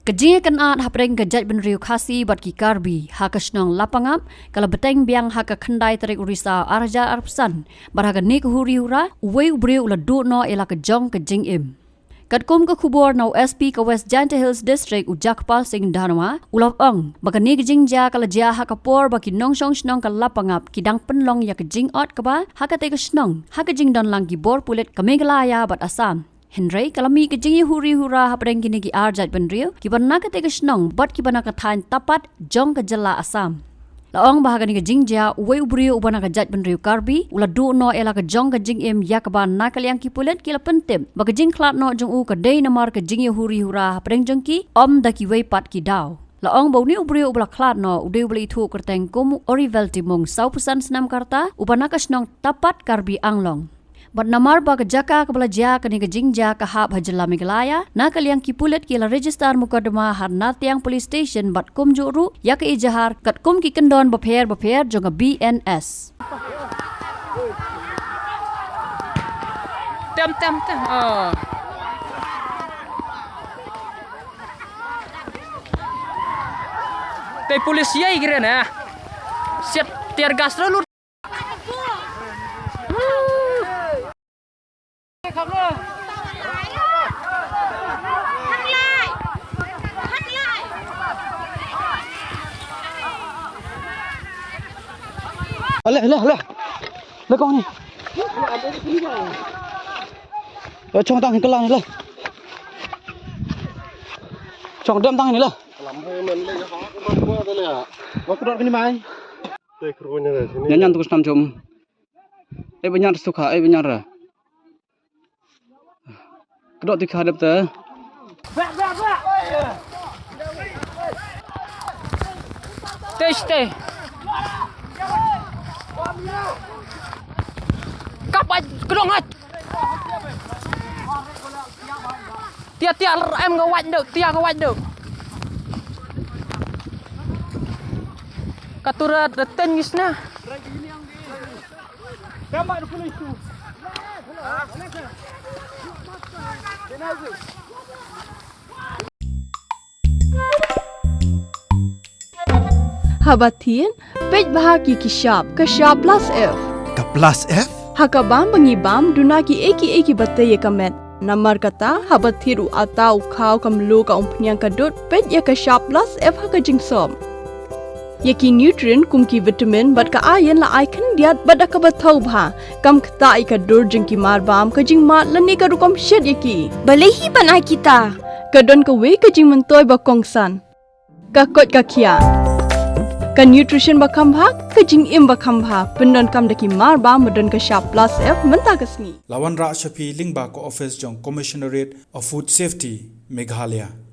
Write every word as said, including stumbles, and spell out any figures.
Ka jingïakynad hapdeng ka jaitbynriew Khasi bad ki Karbi ha ka shnong Lapangap ka la bteng biang ha ka khyndai tarik u Risaw ar hajar arphew san, bad ha kane ka huri hura uwei u briew u la duh noh ïa la ka jong ka jingim. Katkum ka khubor na u S P ka West Jaintia Hills District u Jagpal Singh Dhanwa u la ong ba kane ka jingjia ka la jia ha ka por ba ki nongshong shnong ka Lapangap ki dang pynlong ïa ka jingot kaba ha katei ka shnong ha ka jingdon lang ki bor pulit ka Meghalaya bad Assam. Hynrei ka la mih ka jingïahuri hura hapdeng kine ki ar jaitbynriew kiba na katei ka shnong bad kiba na ka thaiñ Tapat jong ka jylla Assam. La ong ba ha kane ka jingjia uwei u briew uba na ka jaitbynriew Karbi u la duh noh ïa la ka jong ka jingim ïa kaba na ka liang ki pulit ki la pyntip ba ka jingkhlad noh jong u ka dei namar ka jingïahuri hura hapdeng jong ki ym da kiwei pat ki daw. La ong ba une u briew uba la khlad noh u dei uba la ithuh kyrteng kum u Orivel Timung, sawphew san snem ka rta, uba na ka shnong Tapat, Karbi Anglong. Bad namar ba ka jaka kaba la jia kane ka jingjia ka hap ha jylla Meghalaya, na ka liang ki pulit ki la register mukotduma ha Nartiang Police Station bad kumjuh ruh ïa ka ejahar katkum ki kyndon bapher bapher jong ka B N S. Tem, tem, tem. Oh. Tei pulit ïa i kren eh. Siat tear gas lalu. Alah, alah, alah. Lah kong ni. Lah chong tang ni lah. Chong dem tang ni lah. Wa kdor kini mai. Nyan nyan tu snam chum. Ei banyar sukha, ei banyar. Kdok ti kha dep te. Tei, tei. Kap ai, kdong ai. Tia, tia, em nga wait dok, tia nga wait dok. Katura da ten ngis na. Haba thied, peit bha ki ki shap, ka shap plus F. Ka plus F? Ha ka bam ba ngi bam, duna ki ei ki ei ki ba tei ïa ka met. Namar kata, haba thied u ata, u khaw, ka mluh, ka umphniang, ka dud, peit ïa ka shap plus F ha ka jingsop. Ïa ki nutrient kum ki vitamin bad ka iron la ai khyndiat bad da kaba thaw bha. Kam ktah ïa ka dur jong ki marbam, ka jingmad lane ka rukom shet ïa ki. Balei hi ban ai kita? Ka don kawei ka jingmyntoi ba kongsan. Ka koit ka khiah. Ka nutrition ba kham bha, ka jingim ba kham bha. Pyndonkam da ki marbam ba don ka shap plus F mynta ka sngi. La wanrah sha phi lyngba ka office jong Commissionerate of Food Safety, Meghalaya.